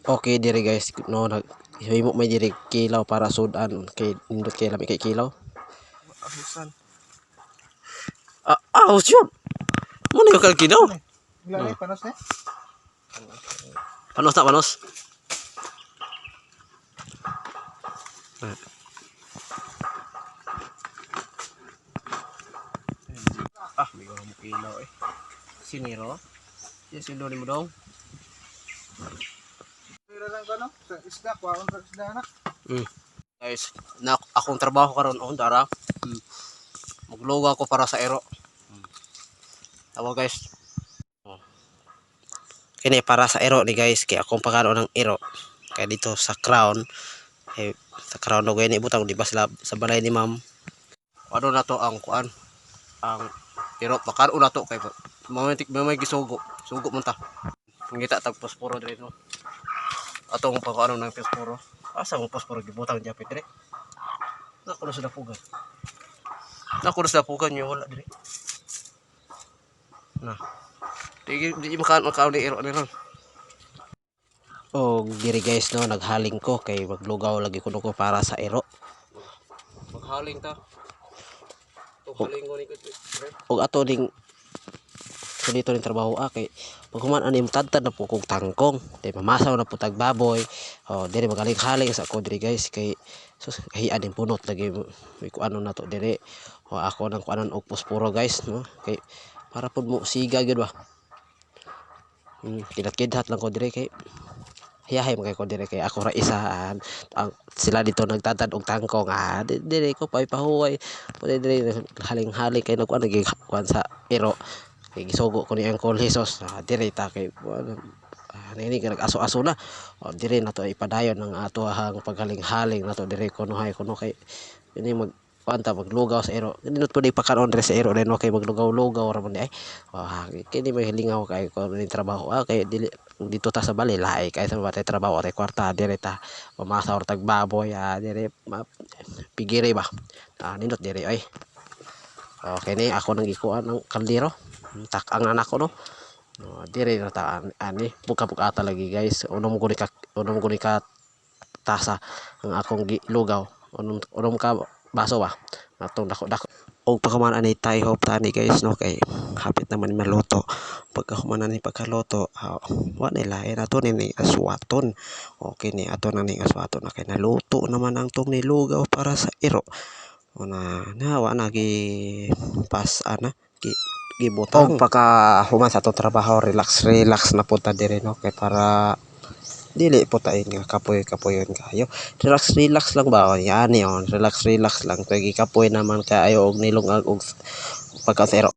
Okay diri guys no, nag himo may diri kilaw para sudan kay nindot kay lami kay kilaw. Ahusan. Ah, ah, yun. Mo na yung kilaw. Wala na, panos na. Panos na panos. Ah, may mo kilaw eh. Siniro? Yes, sino ni mo dong? Pira lang ko no? Sa isda, kuwaon sa isda na. Guys, na akong trabaho karon on dara. Maglugaw ko para sa ero. Tawa guys. Oh. Kini para sa ero ni guys, kay akong pagkaroon ng ero. Kaya dito sa crown, eh, sa crown no gani butang di ba sila sa balay ni ma'am. Ano na to ang kuan? Ang ero pakaroon na to kay mamay mamay gisugo. Sugo man ta. Ngita tag posporo diri no. Atong pagkaano ng posporo. Asa mo posporo gibutang japit diri? Nako na sila pugan. Nako na sila pugan yung wala diri. Na. Di di makaan makaon ni ero ni ron. Og diri guys no, naghaling ko kay maglugaw lagi kuno ko para sa ero. Maghaling ta. Haling ko ni Og ato ding so dito ning trabaho ah kay pag human ani tadtad na po kog tangkong di mamasaw na po tag baboy. Oh, diri magaling-haling sa ako diri guys kay sus kahian ning punot lagi may kuanon na to diri. O ako nang kuanon og posporo guys no, kay para pud mo siga gyud ba. Kidat-kidhat lang ko diri kay hiyahay man kay ko diri kay ako ra isa ah, ang sila dito nagtatad og tangkong ah diri ko pay pahuway pwede diri haling-haling kay nagkuan lagi kuan sa ero kay gisugo ko ni Uncle Jesus ah, diri ta kay ano, ah, nini ka nag-aso-aso na. O, diri na to ipadayon ang ato ang paghaling-haling na to diri kuno hay kuno kay ini mag kuan ta maglugaw sa ero nindot po di pakaon diri sa ero din okay maglugaw-lugaw ra man di ay. Oh, kini may lingaw kay ko ni trabaho ah kay dili dito ta sa balay lahi kay sa batay trabaho tay kwarta diri ta pamasa or tag baboy ah diri ma, pigiri ba ah nindot diri ay. Okay ni ako nang gikuan ng kaldero tak ang anak ko no. No, diri na ta ani buka-bukata lagi guys, unom ko ni ka unom ko ni ka tasa ang akong gilugaw, unom unom ka baso ba atong dako dako og pagkaman ani tay hope tani guys no, kay hapit naman maluto. Pagkahuman ani pagkaluto ah, wa nila lain ato ni aswaton. Okay ni ato na ning aswaton na kay naluto naman ang tong nilugaw para sa ero. Una na wa na gi pas ana gi gibutang. Og pagka human sa atong trabaho, relax relax na pud ta diri no, kay para dili po ta nga kapoy kapoyon kayo. Relax relax lang ba o yani on, relax relax lang kay gikapoy naman kaayo og nilungag og pagka sa ero.